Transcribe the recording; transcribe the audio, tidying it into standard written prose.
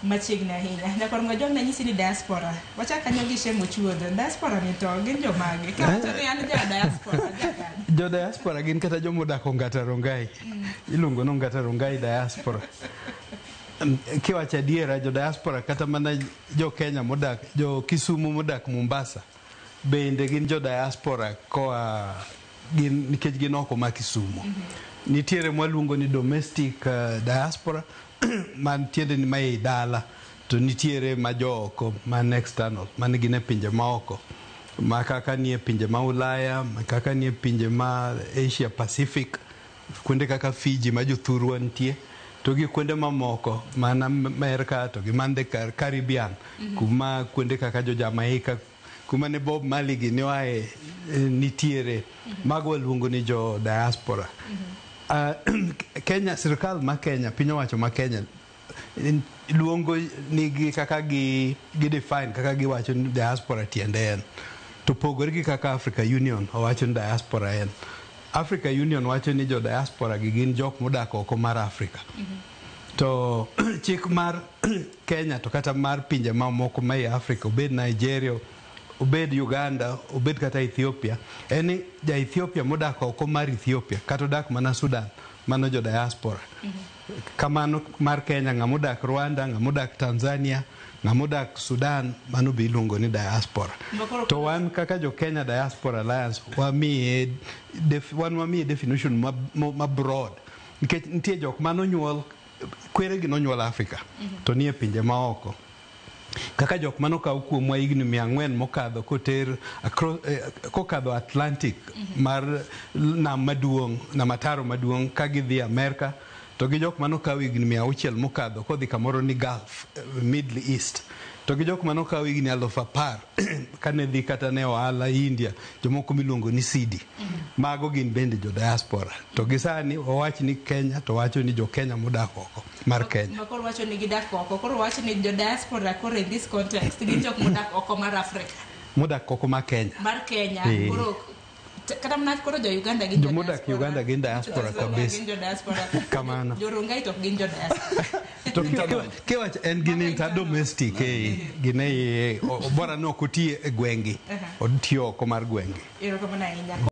Machiegni ahinya. Nyakwar Ngojwang' nanyisi ni diaspora. Wachak kanyo gi Shem Ochuodho. Diaspora ni to gin jomage? Kawacho ni an ja diaspora, ja kanye? Jo diaspora gin kata joma odak Ongata Rongai. Iluongo ni Ongata Rongai diaspora. Kiwacho adiera, jo diaspora kata mana jo Kenya modak, jo Kisumu modak Mombasa bende gin jo diaspora koa gin nikech gin oko ma Kisumu. Nitiere mwaluongo ni domestic diaspora man tiende ni ma ei dala to nitiere ma jo oko man external man gin e pinje ma oko ma kaka nie pinje ma Ulaya, ma kaka nie pinje ma Asia Pacific, kuonde kaka Fiji ma jothurwa nitie to gi kuonde mamoko man Amerka to gi man the Caribbean kuma kuonde kaka jo Jamaica kuma ne Bob Marley gi ne oae nitiere mago waluongo ni jo diaspora. Kenya, sirkal ma Kenya, piny owacho ma Kenya luongo nigi kaka gi define kaka giwacho ni diaspora tiende en to pogore gi kaka Africa Union owacho ni diaspora en. Africa Union wacho ni jo diaspora gi gin jok modak oko mar Africa. To chik mar Kenya to kata mar pinje mamoko ma e Africa, obed Nigeria, obed Uganda, obed kata Ethiopia, en ni ja Ethiopia modak oko mar Ethiopia kata odak mana Sudan, mano jo diaspora. Kamano mar Kenya, ng'ama odak Rwanda, ng'ama odak Tanzania, ng'ama odak Sudan, mano be iluongo ni diaspora. To wan kaka jo Kenya Diaspora Alliance wamiye wan wamiye definition ma broad nikech nitie jok manonyuol kweregi nonyuol Africa to nie pinje maoko kaka jok manokaw kuomwa higni 400 mokadho koter kokadho Atlantic mar nam maduong', nam ataro maduong' ka gidhi Amerka to gi jok manokaw higni 600 mokadho kodhi kamoro ni Gulf, Middle East to gi jok manokaw higni 10,000 kane dhi kata ne ohala India, jomoko miluongo ni Sidi. Mago gin bende jo diaspora. To gi sani wawach ni Kenya to wacho ni jo Kenya modak oko mar Kenya. Ma koro wacho ni gidak oko. Koro wacho ni jo diaspora koro in this context gin jok modak oko mar Africa. Modak oko mar Kenya. Mar Kenya. Koro kata mana koro jo Uganda gin jo Jomodak Uganda gin diaspora kabisa. Gin jo diaspora. Kamano. Jo Rongai to gin jo diaspora. To kiwacho en gin interdomestic gin e bora ni ok otiyo e gwengi, otiyo oko mar gwengi. Erokamano ahinya.